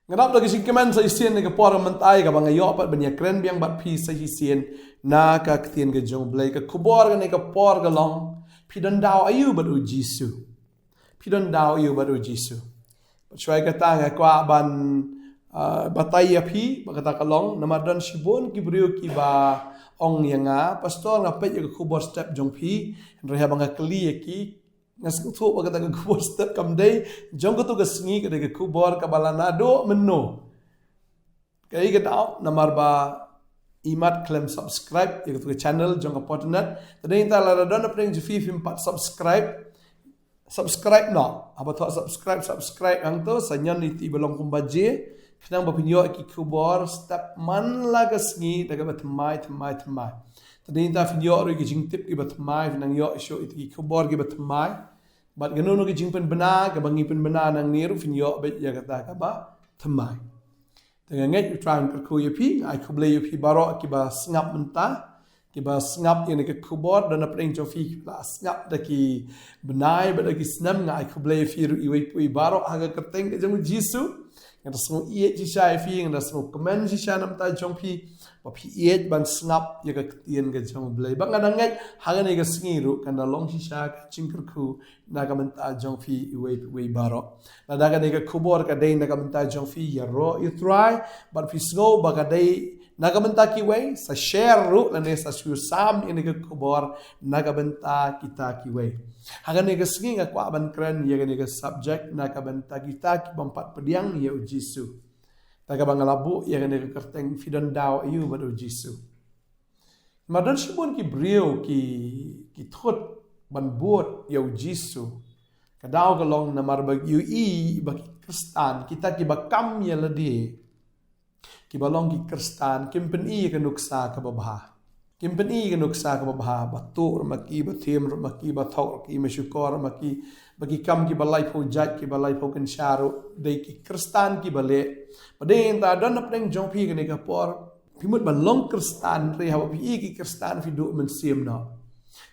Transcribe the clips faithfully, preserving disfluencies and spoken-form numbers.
Nga dap da ka jingkmen sa shisien na ka por mynta ïa kaba nga ïoh pat ban ïakren biang bad phi sa shisien na ka ktien ka jong U Blei. Ka khubor kane ka por ka long, phi don daw aïu bad U Jisu? Phi don daw aïu bad U Jisu? Bad shuwa kata nga kwah ban, ah, batai ïa phi ba kata ka long namar don shibun ki briew kiba ong ïa nga, "Pastor, nga peit ïa ka khubor step jong phi, hynrei haba nga kylli ïa ki, nga sngewthuh ba kata ka khubor step kam dei jong kato ka sngi, ka dei ka khubor kaba la naduh mynno." Kaei ka daw? Namar ba imat khlem subscribe ïa kato ka channel jong ka Potternet. Te dei nta lada don na pdeng jong phi phim pat subscribe, subscribe noh. Haba thoh subscribe, subscribe hangto, sa ñion ïa i ba long kumba jia, khnang ba phin ïoh ki khubor step man la ka sngi da kaba thymmai, thymmai, thymmai. Te dei nta phin ïoh ruh ki jingtip kiba thymmai, phin nang ïoh shuh ïa ki khubor kiba thymmai. Bad kano kano ki jingpynbna kaba ngi pynbna nangne ruh phin ïoh beit ïa kata kaba thymmai. Te nga ngeit U Trai un kyrkhu ïa phi. Nga ai khublei ïa phi baroh kiba sngap mynta, kiba sngap ïa kane ka khubor. Don na pdeng jong phi kiba la sngap da ki bnai bad da ki snem, nga ai khublei ïa phi ruh iwei pa iwei baroh ha ka kyrteng ka jong U Jisu. Nga da sngew ïeit shisha ïa phi, nga da sngew kmen shisha na ka bynta jong phi ba phi ïeit ban sngap ïa ka ktien ka jong U Blei. Ba nga da ngeit ha kane ka sngi ruh kan da long shisha ka jingkyrkhu na ka bynta jong phi iwei pa iwei baroh. Lada kane ka khubor ka dei na ka bynta jong phi, ïaroh ïa U Trai. Bad phi sngew ba ka dei na ka bynta kiwei, sa share ruh lane sa shu sam ïa kane ka khubor na ka bynta kita kiwei. Ha kane ka sngi nga kwah ban kren ïa kane ka subject na ka bynta kita ki bym pat pdiang ïa U Jisu. Te kaba nga la buh ïa kane ka kyrteng, phi don daw aïu bad U Jisu? Namar don shibun ki briew ki, ki thut ban bud ïa U Jisu. Ka daw ka long namar ba ïohi ba ki Khristan, kita kiba kam ïa lade, kiba long ki Khristan, kim pyni ïa ka nuksa kaba bha. Kim pyni ïa ka nuksa kaba bha, ba tuh ruh ma ki, ba thiem ruh ma ki, ba thok ruh ki, ba shukor ruh ma ki, ba ki kam kiba laiphew jait, kiba laiphew kynsha ruh dei ki Khristan kiba leh. Ba dei nta don na pdeng jong phi kane ka por, phi mut ban long Khristan, hynrei haba phi i ki Khristan phi duh mynsiem noh.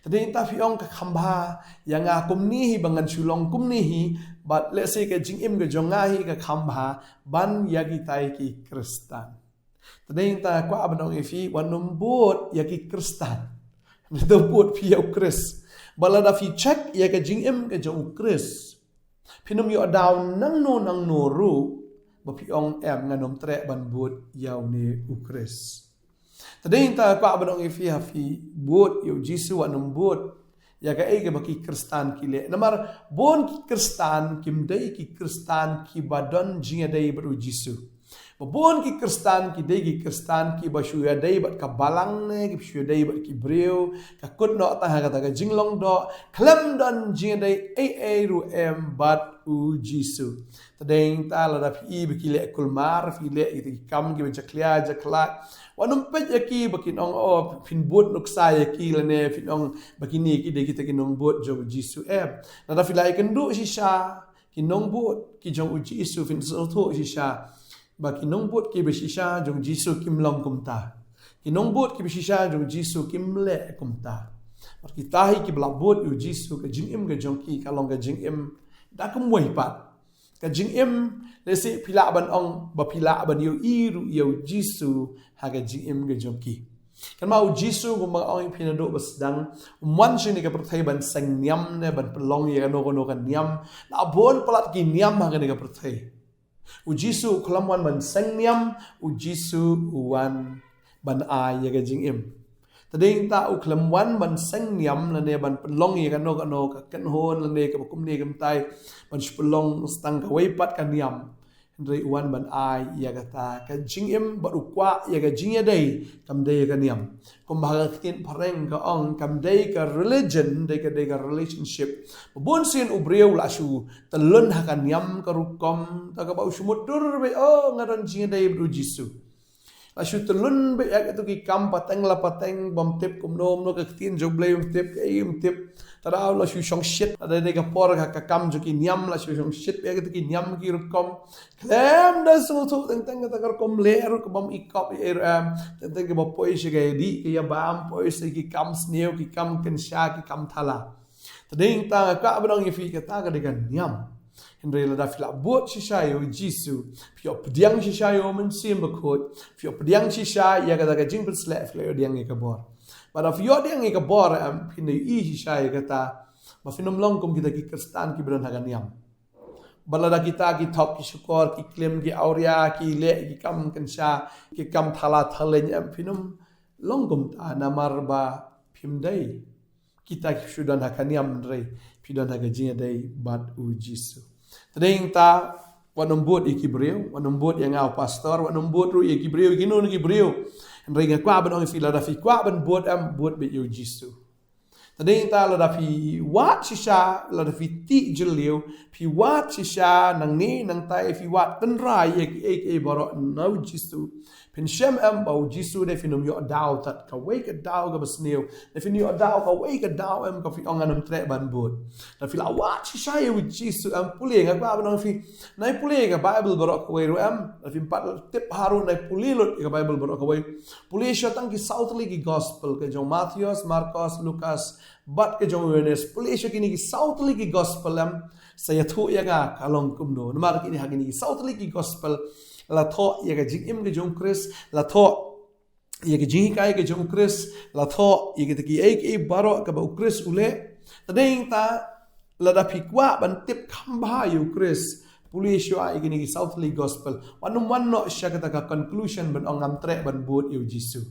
Te dei nta phi ong ka kham bha ïa nga kumne hi ba ngan shu long kumne hi, bad lehse ka jingim ka jong nga hi ka kham bha ban ïa kitai ki Khristan. Te dei nta kwah ban ong ïa phi, wat nym bud ïa ki Khristan. Nda bud phi ïa U Khrist. Ba lada phi check ïa ka jingim ka jong U Khrist, phin ym ïoh daw nangno nangno ruh ba phi ong em, ngan ym treh ban bud ïa une U Khrist. Te dei nta kwah ban ong ïa phi, ha phi bud ïa U Jisu, wat nym bud ïa kaei kaba ki Khristan ki leh. Namar bun ki Khristan kim dei ki Khristan kiba don jingïadei bad U Jisu. Ba bun ki Khristan ki dei ki Khristan kiba shu ïadei bad ka balang ne, ki shu ïadei bad ki briew, ka kut noh tang ha kata ka jinglong doh, khlem don jingïadei ei ei ruh em bad U Jisu. Te dei nta lada phi i ba ki leh kulmar, phi leh ïa ki kam kiba jakhlia jakhlad, wat nym peit ïa ki ba kin ong, oh, phin bud nuksa ïa ki lane phin ong ba kine ki dei kita ki nongbud jong U Jisu, em. Lada phi la ïakynduh shisha ki nongbud ki jong U Jisu, phin sngewthuh shisha ba ki nongbud kiba shisha jong U Jisu kim long kumta. Ki nongbud kiba shisha jong U Jisu kim leh kumta. Bad kita hi kiba la bud ïa U Jisu, ka jingim ka jong ki ka long ka jingim da kumwei pat. Ka jingim, lehse phi lah ban ong ba phi lah ban ïohi ruh ïa U Jisu ha ka jingim ka jong ki. Kynmaw U Jisu kumba nga ong ïa phi naduh ba sdang, um wan sha kane ka pyrthei ban seng niam ne ban pynlong ïa kano kano ka niam. La bun palat ki niam ha kane ka pyrthei. U Jisu u khlem wan ban seng niam, U Jisu u wan ban ai ïa ka jingim. Te dei nta u khlem wan ban seng niam lane ban pynlong ïa kano kano ka kynhun lane kaba kumne kumtai, ban shu pynlong tang kawei pat ka niam. Hynrei u wan ban ai ïa kata ka jingim, bad u kwah ïa ka jingïadei, kam dei ïa ka niam. Kumba ha ka ktien phareng ka ong, kam dei ka religion, dei ka, dei ka relationship. Ba bun sien u briew la shu tylun ha ka niam ka rukom, te kaba u shu mutdur beit, oh, nga don jingïadei bad U Jisu. La shu tylun beit ïa kito ki kam pateng la pateng, bym tip kumno kumno, ka ktien jong U Blei bym tip, kaei bym tip. Te da la shu shongshit, lada dei ka por ka, ka kam jong ki niam, la shu shongshit beit ïa kito ki niam ki rukom. Khlem da sngewthuh teng teng kata ka rukom leh ruh ka bym i kop i ei ruh em, teng teng kaba poi sha ka ïadih ka ïabam, poi sha ki kam sniew, ki kam kynsha, ki kam thala. Te dei nta nga kwah ban ong ïa phi, kata ka dei ka niam. Hynrei lada phi la bud shisha ïa u Jisu, phi ïoh pdiang shisha ïa u Mynsiem Bakhuid, phi ïoh pdiang shisha ïa kata ka jingpynsleh, phi la ïoh pdiang ïa ka bor. Bad lada phi ïoh pdiang ïa ka bor, em, phin ïohi shisha ïa kata ba phin ym long kum kita ki Khristan kiba don ha ka niam. Bad lada kita ki thok, ki shukor, ki klim, ki awria, ki leh ki kam kynsha, ki kam thala thaleng, em, phin ym long kumta namar ba phim dei kita ki shu don ha ka niam, hynrei phi don ha ka jingïadei bad u Jisu. Te dei nangta, wat nym bud ïa ki briew, wat nym bud ïa nga u pastor, wat nym bud ruh ïa ki briew, ïa kino kino ki briew. Hynrei nga kwah ban ong ïa phi, lada phi kwah ban bud, em, bud beit ïa u Jisu. Te dei nangta, lada phi wad shisha, lada phi tih jylliew, phi wad shisha nangne nangtai, phi wad tynrai ïa kiei kiei baroh na u Jisu, phin shem, em, ba u Jisu, dei phin ym ïoh daw tat kawei ka daw kaba sniew, dei phin ïoh daw kawei ka daw, em, kaba phi ong ngan ym treh ban bud. Lada phi la wad shisha ïa u Jisu, em, pule, nga kwah ban ong ïa phi, nai pule ïa ka Baibl baroh kawei ruh, em, lada phim pat tip bha ruh, nai pule lut ïa ka Baibl baroh kawei. Pule shuwa tang ki saw tylli ki gospel, ka jong Mathaios, Markos, Lukas, bad ka jong Ïohannes. Pule shuwa kine ki saw tylli ki gospel, em, sa ïathuh ïa nga ka long kumno. Namar kine, ha kine ki saw tylli ki gospel la thoh ïa ka jingim ka jong u Khrist, la thoh ïa ka jinghikai ka jong u Khrist, la thoh ïa kita kiei kiei baroh kaba u Khrist u leh. Te dei nangta, lada phi kwah ban tip kham bha ïa u Khrist, pule shuwa ïa kine ki saw tylli gospel. Wat nym wan noh sha kata ka conclusion ban ong ngam treh ban bud ïa u Jisu,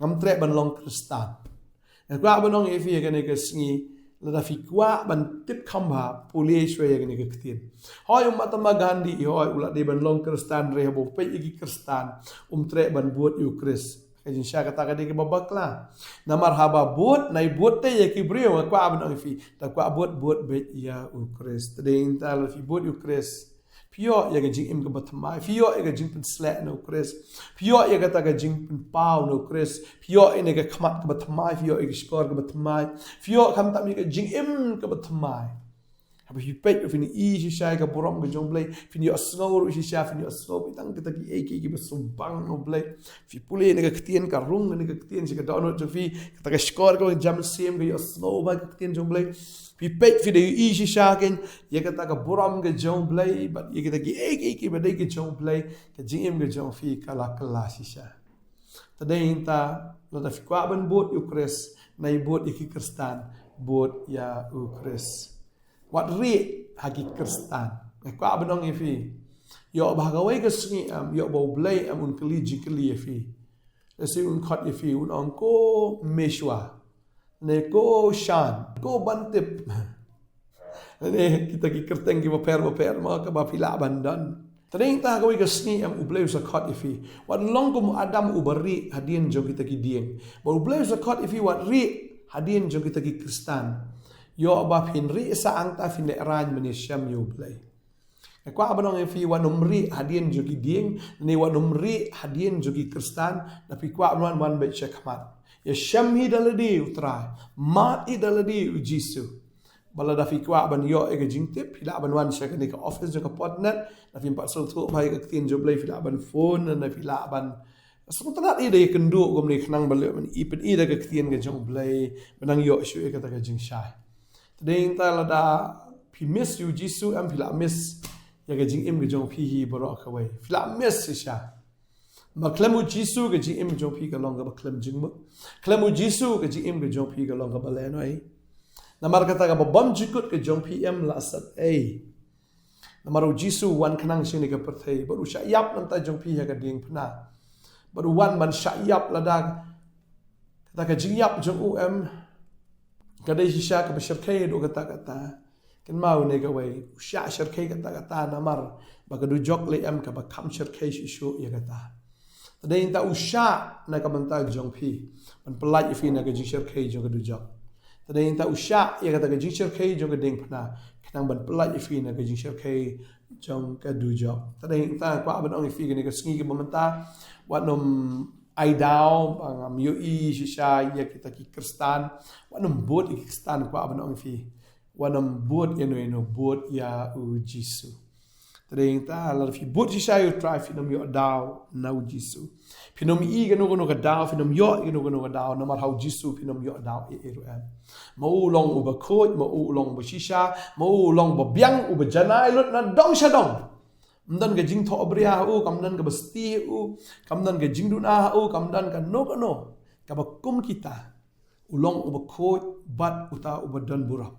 ngam treh ban long Khristan. Nga kwah ban ong ïa phi ïa kane ka sngi, lada phi kwah ban tip kham bha, pule shuwa ïa kane ka ktien. Hooid, u Mahatma Gandhi, hooid, u la dei ban long Khristan, hynrei haba u peit ïa ki Khristan, um treh ban bud ïa u Khrist. Ka jingshisha kata ka dei kaba bakla. Namar haba bud, nai bud te ïa ki briew, nga kwah ban ong ïa phi, lada kwah bud, bud beit ïa u Khrist. Te dei nangta, lada phi bud ïa u Khrist, phi ïoh ïa ka jingim kaba thymmai, phi ïoh ïa ka jingpynsleh na u Khrist, phi ïoh ïa kata ka jingpynpaw na u Khrist, phi ïoh ïa kane ka khmat kaba thymmai, phi ïoh ïa ka shkor kaba thymmai, phi ïoh khamtam ïa ka jingim kaba thymmai. Haba phi peit, phin ïohi shisha ïa ka burom ka jong u Blei, phin ïohsngew ruh shisha, phin ïohsngew beit tang kita kiei kiei kiba sngewbang na u Blei. Phi pule ïa kane ka ktien, ka rung ïa kane ka ktien sha ka dohnud jong phi, kata ka shkor kaba jam mynsiem ka ïohsngew bha ïa ka ktien jong u Blei. Phi peit, phi da ïohi shisha kein ïa kata ka burom ka jong u Blei, bad ïa kita kiei kiei kiba dei ka jong u Blei, ka jingim ka jong phi ka la kylla shisha. Te dei nangta, lada phi kwah ban bud ïa u Khrist, nai bud ïa ki Khristan, bud ïa u Khrist. Wat rieh ha ki Khristan. Nga kwah ban ong ïa phi, ïoh ba ha kawei ka sngi, em, ïoh ba u Blei, em, un kylli jingkylli ïa phi. Lehse un khot ïa phi, un ong, ko Meshwa, ne ko Shan, ko Bantip, ne kita ki kyrteng kiba pher ba pher mo kaba phi lah ban don. Te dei nangta, ha kawei ka sngi, em, u Blei u sa khot ïa phi. Wat long kum u Adam uba rieh hadien jong kita ki dieng, bad u Blei u sa khot ïa phi, wat rieh hadien jong kita ki Khristan. Ïoh ba phin rieh sa hangta phin lehraiñ ban ïashem ïa u Blei. Nga kwah ban ong ïa phi, wat nym rieh hadien jong ki dieng, ne wat nym rieh hadien jong ki Khristan. Lada phi kwah ban wan, wan beit sha khmat. Ïashem hi da lade u Trai, mad hi da lade u Jisu. Bad lada phi kwah ban ïoh ïa ka jingtip, phi lah ban wan sha kane ka office jong ka Podnet. Lada phim pat sngewthuh bha ïa ka ktien jong u Blei, phi lah ban phone, ne phi lah ban sngewtynnad ïa da ïakynduh kumne khnang ban leh ban pyni da ka ktien ka jong u Blei, ban nang ïoh shuh ïa kata ka jingshai. Te dei nangta, lada phi miss ïa u Jisu, em, phi lah miss ïa ka jingim ka jong phi hi baroh kawei. Phi lah miss shisha. Namar khlem u Jisu ka jingim ka jong phi ka long kaba khlem jingmut. Khlem u Jisu ka jingim ka jong phi ka long kaba lehnoi. Namar kata kaba bymjukut ka jong phi, em, la sat ei. Namar u Jisu u wan khnang sha kane ka pyrthei, bad u shah ïap na ka bynta jong phi ha ka diengphna. Bad u wan ban shah ïap lada kata ka jingïap jong u, em, ka dei shisha kaba shyrkhei haduh katta katta. Kynmaw ïa kawei, u shah shyrkhei katta katta namar ba ka dujok leh em kaba kham shyrkhei shuh shuh ïa kata. Te dei nangta u shah na ka bynta jong phi, ban pyllait ïa phi na ka jingshyrkhei jong ka dujok. Te dei nangta u shah ïa kata ka jingshyrkhei jong ka diengphna, khnang ban pyllait ïa phi na ka jingshyrkhei jong ka dujok. Te dei nangta kwah ban ong ïa phi kane ka sngi kaba mynta, wat nym ai daw ba ngam ïohi shisha ïa kita ki Khristan, wat nym bud ïa ki Khristan, kwah ban ong ïa phi, wat nym bud ïano ïano, bud ïa u Jisu. Te dei nangta lada phi bud shisha ïa u Trai phin ym ïoh daw na u Jisu. Phin ym ïoh kano kano ka daw, phin ym ïoh kano kano ka daw namar ha u Jisu phin ym ïoh daw ei ei ruh em. Ma u long uba khuid, ma u long uba shisha, ma u long uba biang, uba janai lut na dong sha dong. Kam don ka jingthohbria ha u, kam don kaba stie ha u, kam don ka jingduna ha u, kam don kano kano kaba kum kita. U long uba khuid bad uta uba don burom.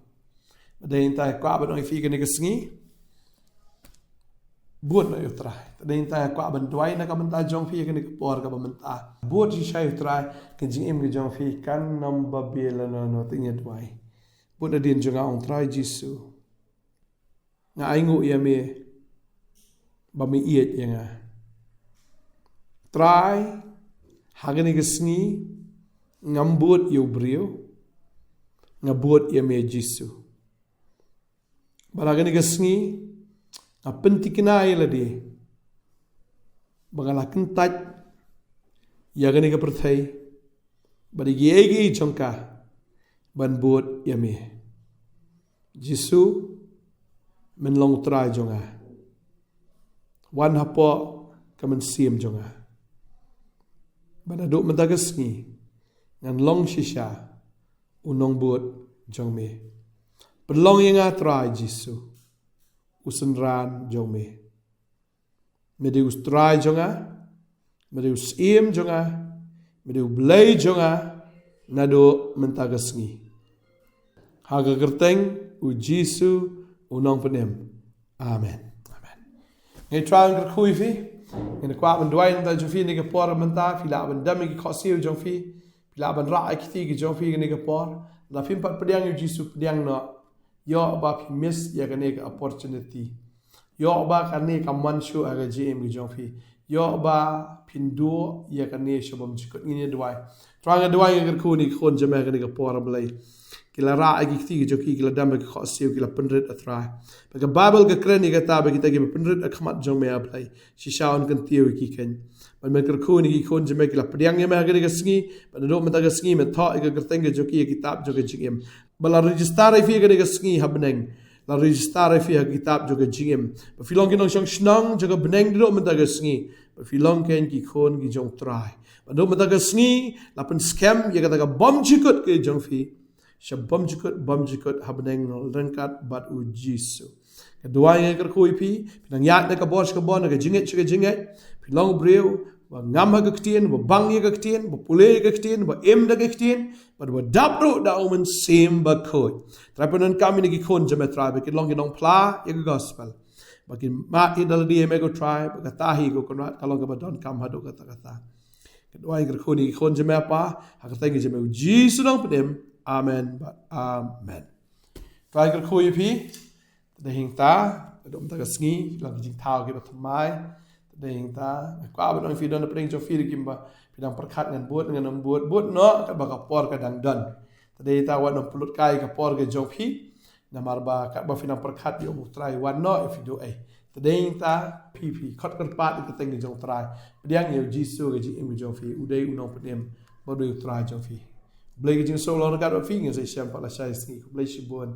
Te dei nangta kwah ban ong ïa phi kane ka sngi, bud noh ïa u Trai. Te dei nangta kwah ban duwai na ka bynta jong phi ïa kane ka por kaba mynta. Bud shisha ïa u Trai, ka jingim ka jong phi kan ym ba biang lano lano. Te ngin duwai. Bud nadien jong nga, ong Trai Jisu, nga ainguh ïa me ba me ïeit ïa nga. Trai, ha kane ka sngi ngam bud ïa u briew, nga bud ïa me Jisu. Bad ha kane ka sngi nga pynthikna ïa lade ba nga la kyntait ïa kane ka pyrthei bad ïa kiei kiei jong ka ban bud ïa me. Jisu, men long u Trai jong nga. Wan hapoh ka mynsiem jong nga. Bad naduh mynta ka sngi ngan long shisha u nongbud jong me. Pynlong ïa nga Trai Jisu, u synran jong me. Me dei u Trai jong nga, me dei u Syiem jong nga, me dei u Blei jong nga naduh mynta ka sngi. Ha ka kyrteng u Jisu u Nongpynim. Amen. Amen. Nga ai Trai ban kyrkhu ïa phi. Nga kwah ban duwai na ka bynta jong phi ha kane ka por mynta, phi lah ban dem ïa ki khohsiew jong phi, phi lah ban rah ïa ki kti ki jong phi ha kane ka por. Lada phim pat pdiang ïa u Jisu, pdiang noh. Ïoh ba phi miss ïa kane ka opportunity. Ïoh ba kane kam wan shuh ha ka jingim ka jong phi. Ïoh ba phin duh ïa kane sha bymjukut. Ngin ïa duwai. Trai, nga duwai, nga kyrkhu ïa ki khun jong me ha kane ka por, Blei. Ki la rah ïa ki kti ki jong ki, ki la dem ha ki khohsiew, ki la pynrit, A Trai. Bad ka Baibl ka kren ïa kata ba kita kiba pynrit ha khmat jong me, A Blei, shisha yn kyntiew ïa ki keiñ. Bad me kyrkhu ïa ki khun jong me, ki la pdiang ïa me ha kane ka sngi, bad naduh mynta ka sngi me thoh ïa ka kyrteng ka jong ki ha ka kitab jong ka jingim. Ba la register ïa phi ha kane ka sngi ha bneng. La register ïa phi ha ka kitab jong ka jingim. Ba phi long ki nongshong shnong jong ka bneng naduh mynta ka sngi. Ba phi long keiñ ki khun ki jong U Trai. Ba naduh mynta ka sngi la pynskhem ïa kata ka bymjukut ka jong phi sha bymjukut, bymjukut ha bneng ryngkat bad U Jisu. Nga duwai, nga kyrkhu ïa phi, phi nang ïaid na ka bor sha ka bor, na ka jingngeit sha ka jingngeit. Phi long u briew ba ngam ha ka ktien, ba bang ïa ka ktien, ba pule ïa ka ktien, ba im da ka ktien, bad ba dap ruh da U Mynsiem Bakhuid. Trai, pyndonkam ïa ki khun jong me, Trai, ba kin long ki nongphla ïa ka gospel. Ba kin mad ïa lade ïa me, ko Trai, ba kata hi, ko Kynrad, ka long kaba donkam haduh katta katta. Nga duwai, nga kyrkhu ïa ki khun jong me, Pa, ha ka kyrteng jong me U Jisu Nongpynim. Amen bad amen. Trai kyrkhu ïa phi. Te dei hangta, naduh mynta ka sngi, long ki jingthaw kiba thymmai. Te dei hangta, nga kwah ban ong ïa phi, don napdeng jong phi ruh kiba, phi dang pyrkhat ngan bud, ngan ym bud, bud noh, katba ka por ka dang don. Te dei hangta, wat nym pynlut kai ka por ka jong phi. Namar ba katba phi dang pyrkhat ïa U Trai wan noh, ïa phi duh ei. Te dei hangta, phi, phi khot kyrpad ïa ka kyrteng ka jong U Trai. Pdiang ïa U Jisu ha ka jingim ka jong phi, u dei U Nongpynim, bad u dei U Trai jong phi. Blei ka jingsuk long ryngkat bad phi, ngin sa ïashem pat lashai sngi. Khublei shibun.